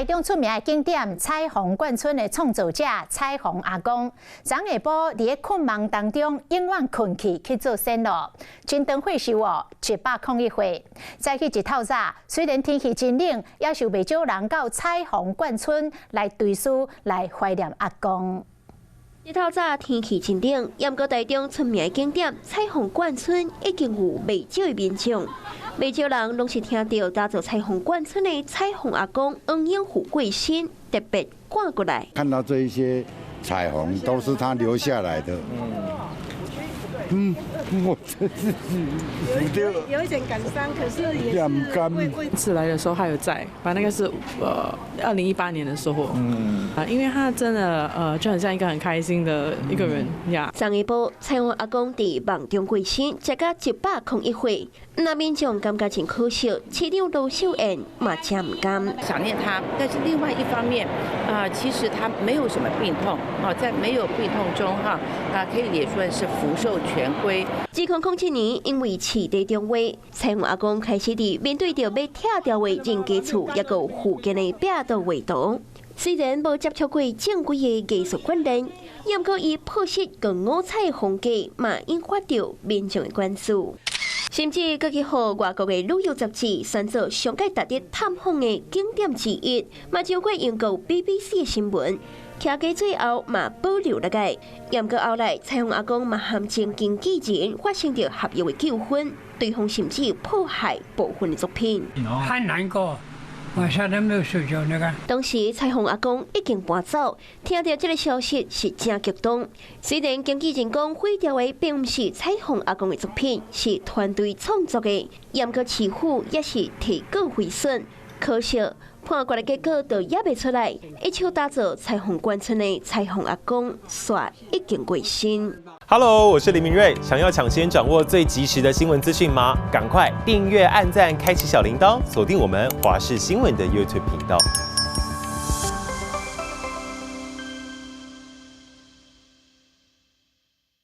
台中出名的景點彩虹貫村的創造者彩虹阿公，昨下晡佇咧睏夢當中永遠睏去去做仙咯，真長歲壽哦，101歲。早起一透早，雖然天氣真冷，也是有袂少人到彩虹貫村來追思、來懷念阿公。一透早天氣真冷，毋過台中出名的景點彩虹貫村已經有袂少的民眾，袂少人攏是聽著打造彩虹貫村的彩虹阿公黃永富過身，特別趕過來。看到這一些彩虹都是他留下來的。嗯，我這是有一點感傷，可是也是會次來的時候他有在，反正那個是2018年的時候，啊，因為他真的就很像一個很開心的一個人呀。昨下晡，彩虹阿公佇夢中過身，才甲101歲。那民眾感覺真可惜，市長盧秀燕嘛真毋甘。想念他，但是另外一方面，啊，其實他沒有什麼病痛，啊，在沒有病痛中，哈，那可以也算是福壽全歸。2007年，因為飼地中話，彩虹阿公開始佇面對著欲拆掉的人家厝，抑閣有附近的壁道畫圖。雖然無接觸過正規的藝術訓練，毋過伊樸實佮五彩風格嘛引發著民眾的關注，甚至閣去予外國的旅遊雜誌選做上蓋值得探訪的景點之一，嘛上過英國 BBC 的新聞。徛家最後嘛保留落來，毋過後來彩虹阿公嘛和前經紀人發生著合約的糾紛，對方甚至破壞部分的作品。很難過，晚上都沒有睡覺。那個當時彩虹阿公已經搬走，聽著這个消息是真激動。雖然經紀人講毀掉的並毋是彩虹阿公的作品，是團隊創作的，毋過市府也是提告毀損，可惜判決的結果都猶未出來，一手打造彩虹貫村的彩虹阿公，煞已經過身。 Hello，我是林明瑞，想要搶先掌握最及時的新聞資訊嗎？趕快訂閱、按讚、開啟小鈴鐺，鎖定我們華視新聞的 YouTube 頻道。